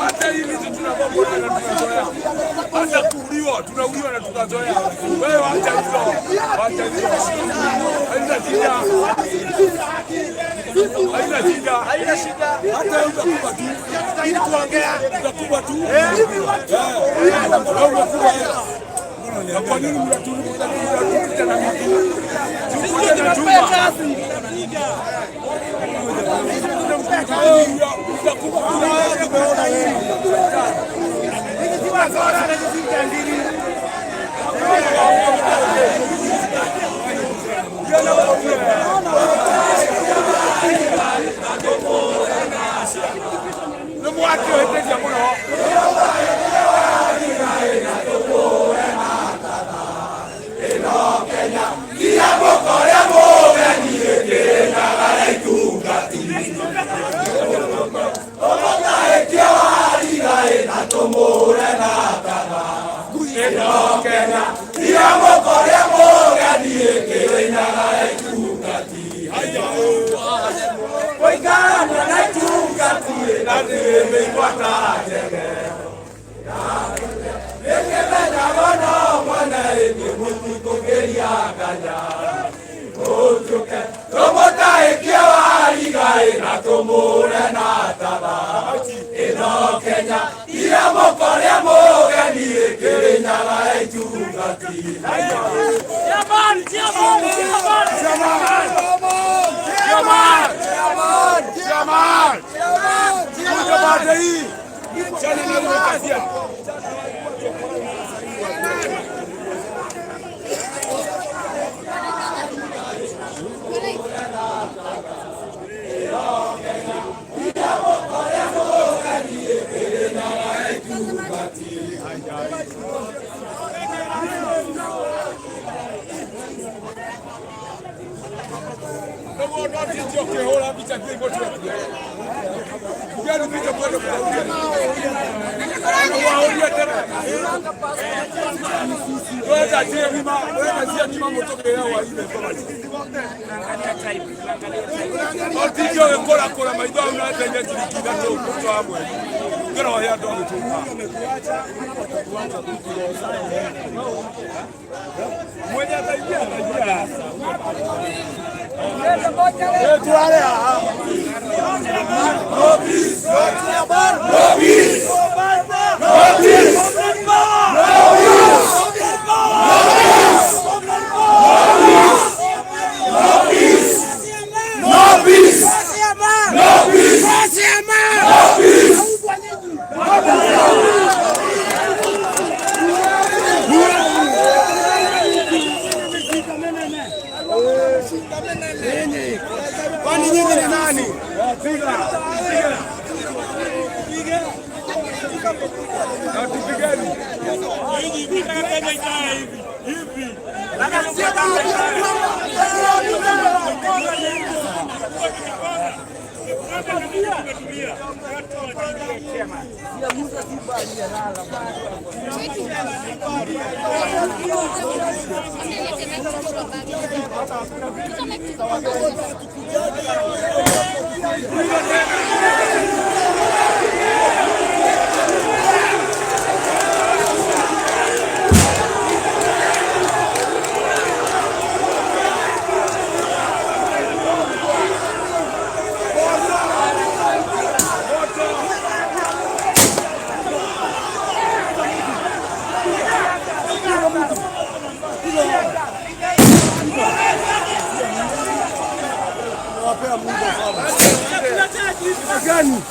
Hata hivi tunabomoa na tunazoea. Hata kuuliwa tunauliwa na tukazoea. Wewe acha hizo. Acha hizo. Haina shida. Haina shida. Haina shida. Hata utakufa tu. Ili tuongea. Utakufa tu. Utakufa. Na kwa nini mnaturuka na mimi? Sisi tunapea kazi. Kwani nyinyi ni nani? Gani?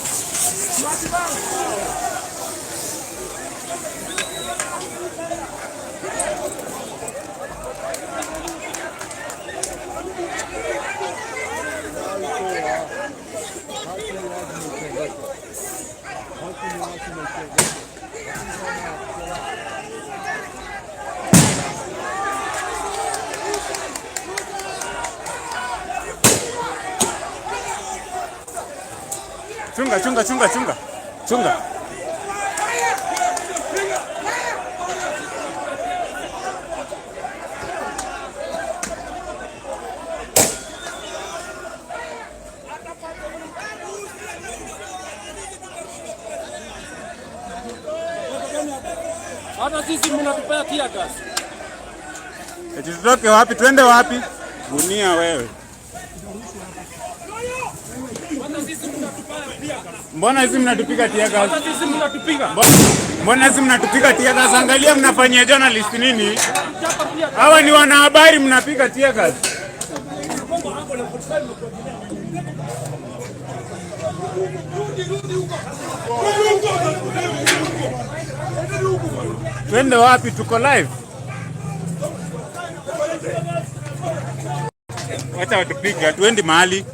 Chunga, chunga, chunga, chunga. Chunga. Hata sisi mnatupea tear gas. Eti tutoke wapi? Twende wapi? Gunia wewe. Hata sisi mnatupea tear gas. Mbona hizi mnatupiga tear gas? Hata sisi mnatupiga. Mbona hizi mnatupiga tear gas? Angalia mnafanyia journalist nini? Chapa tear gas. Hawa ni wanahabari, mnapiga tear gas. Twende wapi? Tuko live. Wacha watupige, hatuendi mahali.